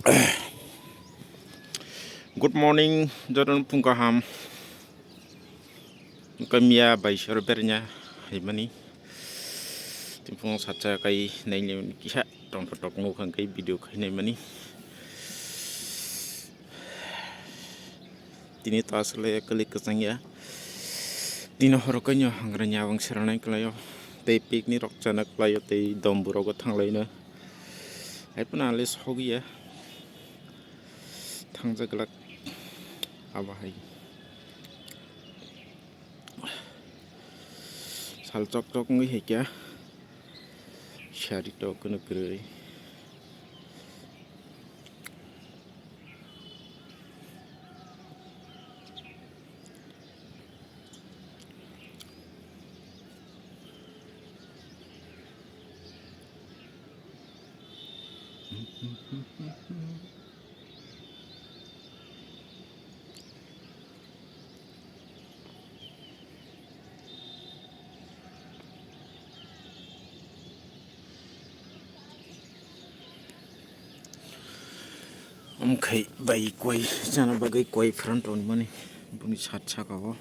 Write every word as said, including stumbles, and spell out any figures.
Good morning, jotono phung kaham. Kamia bai sor bernya haimani. Timpung sacha kai naini kisa tong tok nuk hang kai video khai naimani. Tini to asle kali kwchang ya. Tini horo kainyo hangranya abang seranai klaio. Tei picnic rok chana klaio, tei dombu rogo thanglaino. Hai phano ale sogwi ya. Thangjak glak abo hai. Sal chok chok wngwi hai kya. Sari tok kwno kwrwi. Omo khai bai koi chana bagwi koi phrang tongmani boni sat saka o.